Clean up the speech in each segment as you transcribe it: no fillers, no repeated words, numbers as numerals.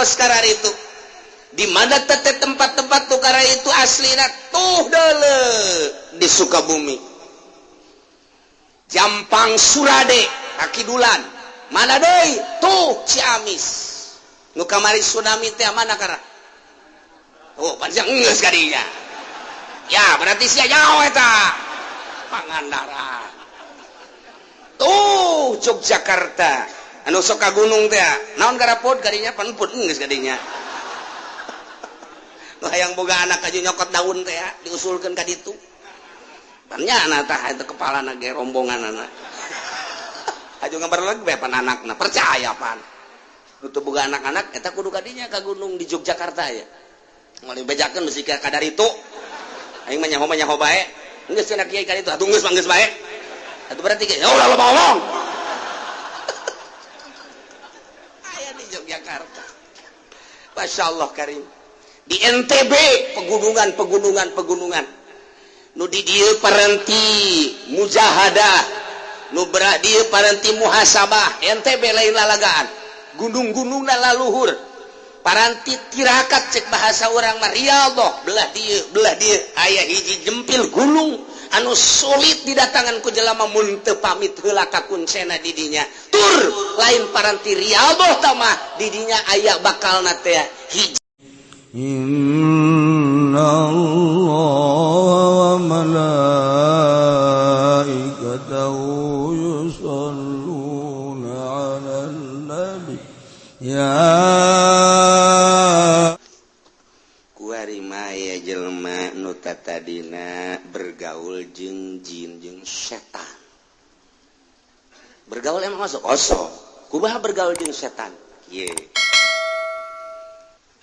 kos itu. Di mana tete tempat-tempat tukara itu aslina tuh dele di Sukabumi. Jampang Surade Kakidulan. Mana deui? Tuh Ciamis. Nu kamari tsunami teh mana kara? Oh, panjang geus kadinya. Ya, berarti sia jauh eta. Pangandaran. Tuh Yogyakarta. Anu sok ka gunung teh. Naon garapod kadinya pan pun geus kadinya. Nu hayang boga anak aja nyokot daun teh diusulkeun ka ditu. Pan nya tah itu kepalana ge rombongan anak. Aju ngabar lagi bae pan anakna percaya pan. Nu teu boga anak-anak eta kudu kadinya ka gunung di Yogyakarta ya. Moal bejakeun besi ka kadaritu. Aing mah nyaho bae. Geus cenah kiai ka ditu atuh geus mah geus bae. Atuh berarti ge ya ulah loba ngomong. Aya di Yogyakarta. Masya Allah karim. Di NTB pegunungan pegunungan pegunungan. Nu di dieu parenti mujahadah, nu berak dieu parenti muhasabah. NTB lain lalagaan. Gunung-gunungna laluhur. Paranti tirakat cek bahasa orang mah riyadhah, belah dieu aya hiji jempil gunung anu sulit didatangan ku jelema mun teu pamit heula ka kuncena di dinya. Tur lain paranti riyadhah tah mah di dinya aya bakalna teh hiji. إن الله وملائكته يصلون على النبي يا Kuari maya jelema nu tatadina bergaul jeung jin jeung setan. Bergaul emang masuk osok. Kumaha bergaul jeung setan? Ye.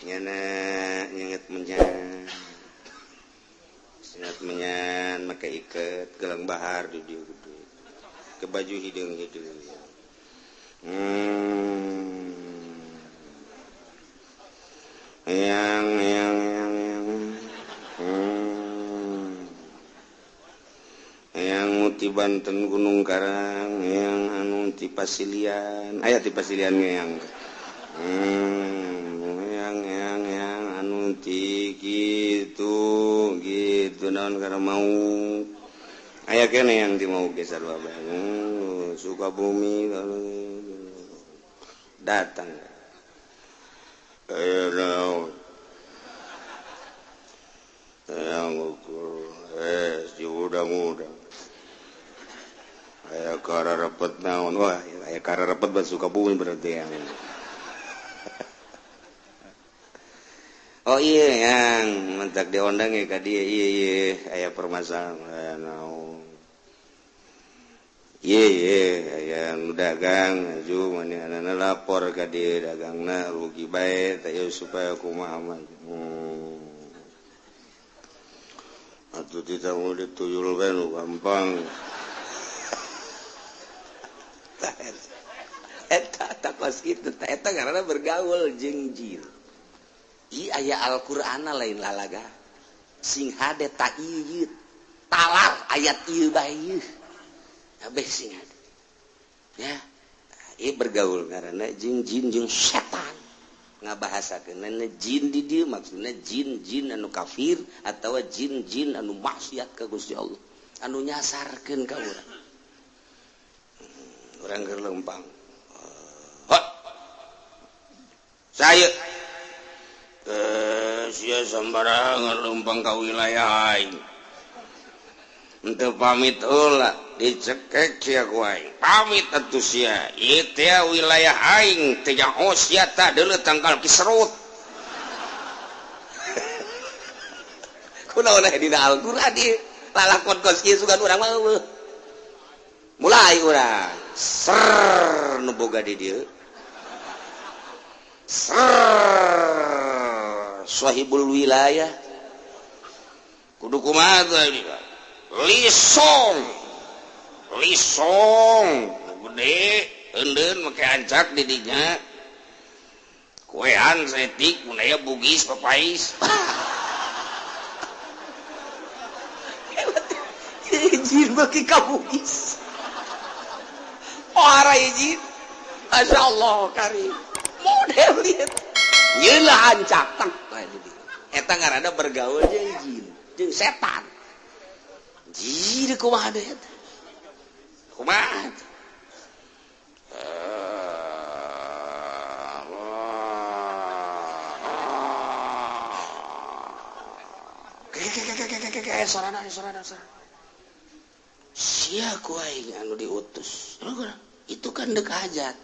Nyana nyenget menyan. Nyenget menyan make iket gelang bahar di dieu gede. Ke baju hideung-hideung. Yang yang yang yang Yang ti Banten Gunung Karang, yang anu ti Pasilian, aya ti Pasilian yang yang anu ti gitu gitu naon karena mau aya kene yang di mau geser bae Sukabumi datang aya naon yang ukur si udang-udang aya kararepet naon wah aya kararepet bat Sukabumi berarti yang oh iya yang mentak diondang ya ka dia iya iya aya permasalahan naon iya iya aya nu dagang aju manehna lapor ka dia dagangna rugi bae teh supaya kumaha mah atuh tidak mau dituyul bae nu gampang. Eta takos kitu eta karena bergaul jeung jin. I aya Al-Qur'ana lain lalaga. Sing hade ta ieu talar ayat ieu bae ieu. Kabeh sing hade. Ya. Ieu bergaul karena jeung jin jeung setan. Ngabahasakeun jin di dieu maksudna jin-jin anu kafir atawa jin-jin anu maksiat ka Gusti Allah. Anu nyasarkeun ka urang. Urang keur lempang. Saya sia sembarangan lempang ka wilayah aing. Henteu pamit heula dicekek sia ku aing. Pamit atuh sia. Ieu teh wilayah aing teh nyaho sia tah deuleu tangkal kiserut. Kunaon aya dina Al-Qur'an ieu? Lalakon kos kieu sugan urang mah eueuh. Mulai urang ser nu boga di dieu. Ser sahibul wilayah kudu kumaha teh lisong lisong gede eundeun make ancak di dinya kuean setik mun aya bugis papais izin bagi ka bugis ora izin. Masya Allah karim model lihat Yelah hancak tak eta ngaranna bergaul jeung jin, jeung setan. Jin kumaha deui eta? Kumaha? Sorana sorana sorana. Sia ku aing anu diutus. Itu kan dek hajat.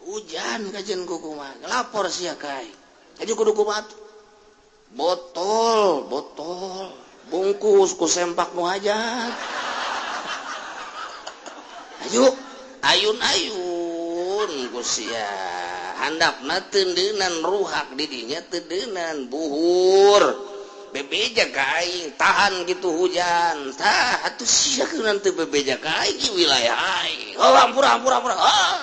Hujan kajen ku kumaha. Lapor sia ka aing. Aju kudu kumaha? Botol, botol, bungkus ku sempak nu hajat. Ayo, ayun-ayun ku sia. Handapna teundeunan ruhak di dinya teundeunan buhur. Bebeja ka aing tahan gitu hujan. Tah atuh sia keun teu bebeja ka aing wilayah aing. Oh ampura ampura ampura. Oh,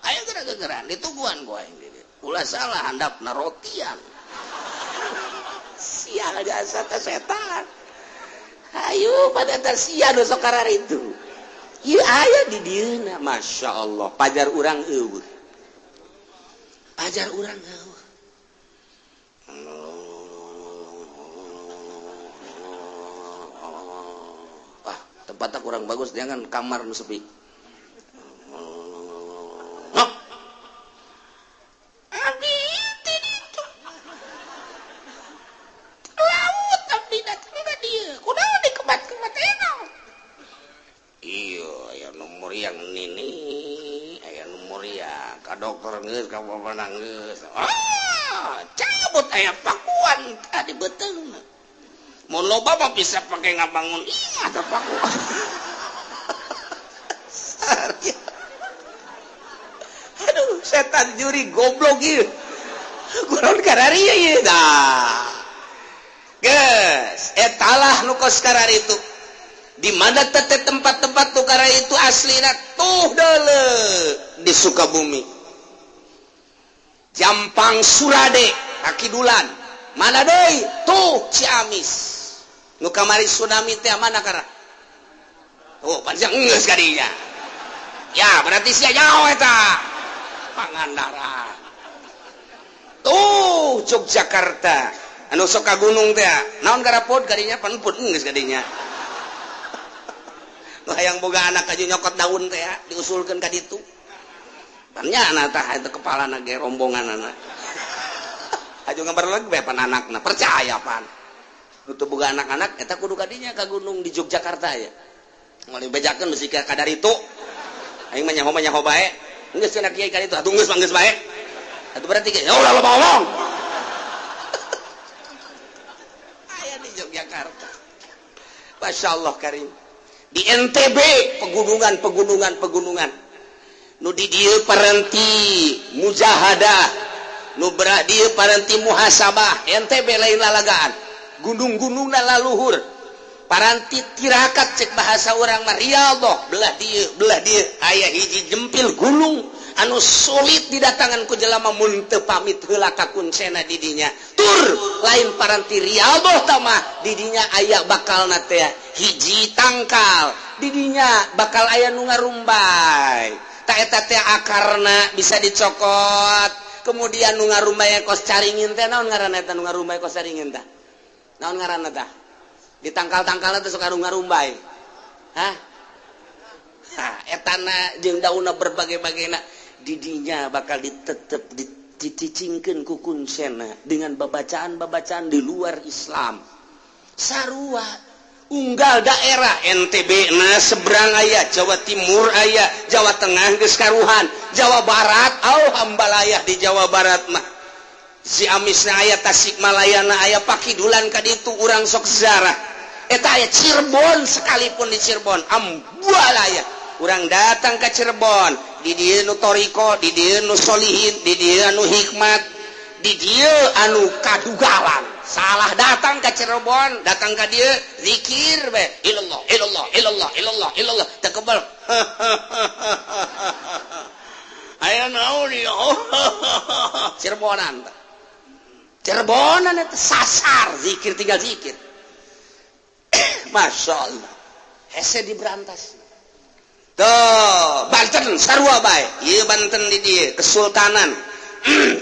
ayo geura-geuraan dituguan ku aing di dieu. Ulah salah handapna rotian. Sia jasa teh setan. Ayo pada eta sia nu sok kararitu. Ieu aya di dieuna Masya Allah pajar urang eueuh. Pajar urang eueuh. Ah, tempatnya kurang bagus, jangan kamar nu sepi. Hah? Abdi teh ditu. Laut abdi datang ka dieu. Kunaon dikebat-kebat enak. Iya, aya nu muriang nini, aya nu muriang ka dokter geus, ka bapak geus. Ah, cabut aya pakuan tadi beuteungna. Mun loba mah bisa pake ngabangun imah teh pakuan. Aduh, setan juri goblok ieu. Kunaon kararieu ieu tah. Geus, etalah nu kos kararitu. Di mana tete tempat-tempat tukara itu aslina tuh deule di Sukabumi. Jampang Surade Kakidulan. Mana deui? Tuh Ciamis. Nu kamari tsunami teh mana kara? Oh, panjang geus ka dinya. Ya, berarti sia jauh eta. Pangandaran. Tuh Yogyakarta. Anu sok ka gunung teh. Naon garapod ka dinya? Pan pun geus ka dinya. Nu hayang boga anak aja nyokot daun teh diusulkeun ka ditu. Pan nya anak tah eta kepalana ge rombongan anak. Aju ngabar lagi bae pan anakna percaya pan. Nu teu boga anak-anak eta kudu ka dinya ka gunung di Yogyakarta ya. Moal dibejakeun bisi ka kadaritu. Aing mah nyaho bae. Geus cenah kiai ka ditu atuh geus mah geus bae. Atuh berarti ge ulah loba ngomong. Aya di Yogyakarta. Masya Allah karim. Di NTB pegunungan pegunungan pegunungan. Nu di dieu parenti mujahadah, nu berak dieu parenti muhasabah. NTB lain lalagaan. Gunung-gunungna laluhur. Paranti tirakat cek bahasa urang mah riyadhah, belah dieu aya hiji jempil gunung anu sulit didatangan ku jelema mun teu pamit heula ka kuncena di dinya. Tur lain paranti riyadhah tah mah di dinya aya bakalna teh hiji tangkal, di dinya bakal aya nu ngarumbay. Ta eta teh akarna bisa dicokot. Kemudian nu ngarumbay kos caringin teh naon ngaranna eta nu ngarumbay kos caringin tah? Naon ngaranna tah? Di tangkal-tangkalna teh sok ngarumbay. Hah? Hah, etana jeung daunna berbagai-bagaina di dinya bakal ditetep dicicingkeun ku kuncena dengan babacaan-babacaan di luar Islam. Sarua unggal daerah NTB na seberang aya, Jawa Timur aya, Jawa Tengah geus karuhan, Jawa Barat au hambalayah di Jawa Barat mah. Ciamisna aya, Tasikmalayana aya, Pakidulan ka ditu urang sok sejarah. Eta aya Cirebon sekalipun di Cirebon ambualaya. Urang datang ke Cirebon, di dieu nu toriko, di dieu nu solihin, di dieu anu hikmat, di dieu anu kadugalan. Salah datang ke Cirebon, datang ke dieu zikir be, ilallah ilallah ilallah ilallah ilallah teu kebal. Aya naon ieu? Cirebonan. Cirebonan eta sasar zikir tinggal zikir. Masya Allah. Hese diberantas. Tuh, Banten sarua bae. Ieu Banten di dieu Kesultanan.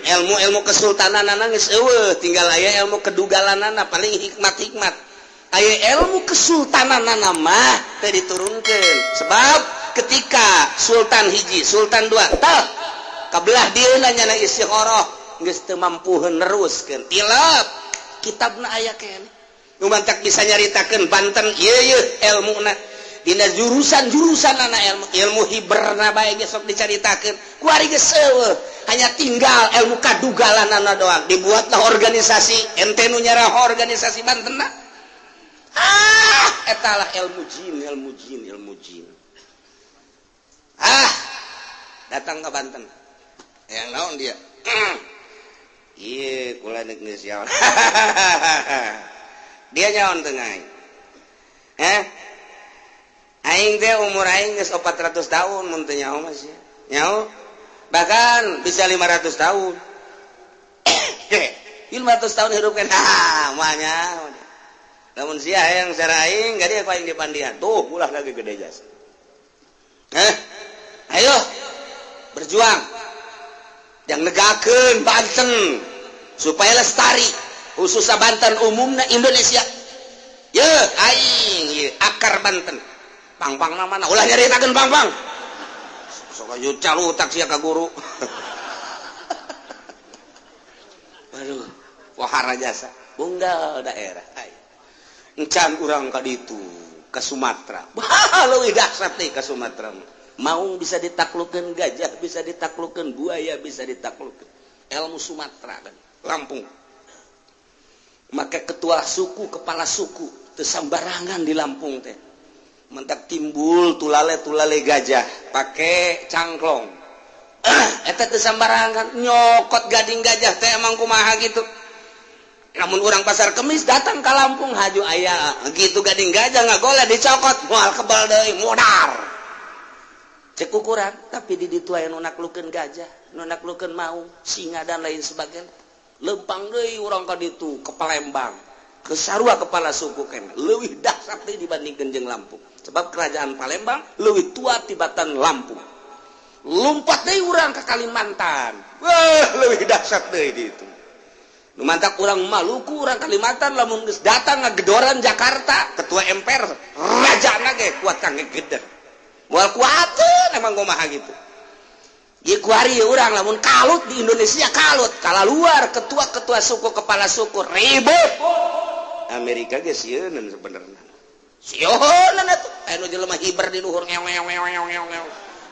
Ilmu-ilmu kesultanan geus euweuh, tinggal aya ilmu kedugalanana, paling hikmat-hikmat. Aya ilmu kesultanan mah teu diturunkeun, sebab ketika sultan hiji, sultan dua, tah kabelah dieuna nyana istikharah geus teu mampu neruskeun. Tilap kitabna aya keneh nu mantak bisa nyaritakeun Banten ieu ieu ilmuna dina jurusan-jurusan anak ilmu ilmu hiberna bae geus sok dicaritakeun. Kuari geus euweuh, hanya tinggal ilmu kadugalanana doang. Dibuatlah organisasi, ente nu nyaraho organisasi Banten. Ah, etalah ilmu jin, ilmu jin, ilmu jin. Ah, datang ke Banten yang naon dia? Iya, kula geus dia nyaon tengah eh aing teh umur aing geus 400 tahun, mun teu nyaho mah sia nyaho, bahkan bisa 500 tahun. 500 tahun hidup kan. Ah, moal nyaho. Lamun sia hayang secara aing gak dia ku aing dipandian tuh, ulah lagi gede jasa. Eh, ayo berjuang yang negakeun Banten supaya lestari, khususnya Banten, umumnya Indonesia. Ye aing ye akar Banten pang-pang mana ulah nyaritakeun pang-pang, sok aju calutak sia ka guru. Aduh, wahara jasa bunggal daerah. Encan urang ka ditu ke Sumatera. Wah, leuwih dahsyat teh ka Sumatera. Maung bisa ditaklukkan, gajah bisa ditaklukkan, buaya bisa ditaklukkan. Ilmu Sumatera kan Lampung. Maka ketua suku, kepala suku teu sambarangan di Lampung teh. Mentak timbul tulale tulale gajah pakai cangklong. Eta teu sambarangan nyokot gading gajah teh emang kumaha gitu. Namun orang Pasar Kemis datang ke Lampung, haju aya gitu gading gajah ngagola dicokot, moal kebal deui, modar cek ukuran. Tapi di ditu aya nu naklukeun gajah, nu naklukeun maung, singa, dan lain sebagainya. Lempang deui urang ka ditu ke Palembang, ke sarua kepala suku keneh leuwih dahsyat deui dibandingkeun jeung Lampung, sebab kerajaan Palembang leuwih tua tibatan Lampung. Lompat deui urang ke Kalimantan, wah, leuwih dahsyat deui di itu. Nu mantak urang Maluku, urang Kalimantan lamun geus datang ngagedoran Jakarta, ketua MPR, raja ge kuat kang geder, moal kuateun emang kumaha gitu. Ieu kuari urang lamun kalut di Indonesia, kalut kala luar, ketua-ketua suku, kepala suku ribut. Amerika ge sieun sebenarnya, sieun atuh aya nu jelema hiber di luhur, ngew ngew ngew ngew ngew ngew.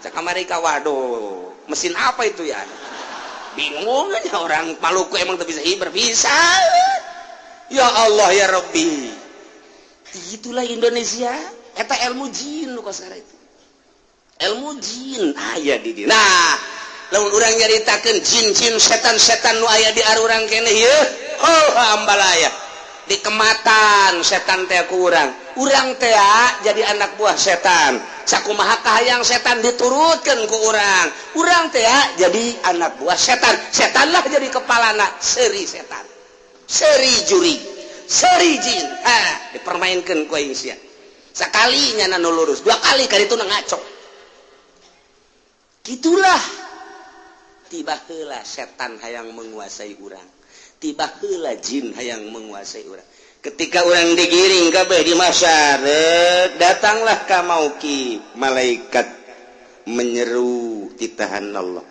Cek Amerika, "Waduh, mesin apa itu ya?" Bingung aja orang Maluku, emang tuh bisa hiber bisa. Ya Allah ya Rabbi, itulah Indonesia. Eta ilmu jin nu kosakara itu, ilmu jin aya di dieu. Nah, lamun urang nyaritakeun jin-jin, setan-setan nu aya di arurang keneh ieu, oh, ambalaya dikematan setan teh ku urang. Urang teh jadi anak buah setan, sakumaha kahayang setan diturutkeun ku urang. Urang teh jadi anak buah setan, setanlah jadi kepalana. Seri setan, seri juri, seri jin. Ah, dipermainkan ku aing sia. Sekali nyana nu lurus, dua kali kali itu ngaco. Gitulah, tiba heula setan hayang menguasai urang, tiba heula jin hayang menguasai urang. Ketika orang digiring kabeh di masyarakat, datanglah ka mauki malaikat menyeru titahan Allah.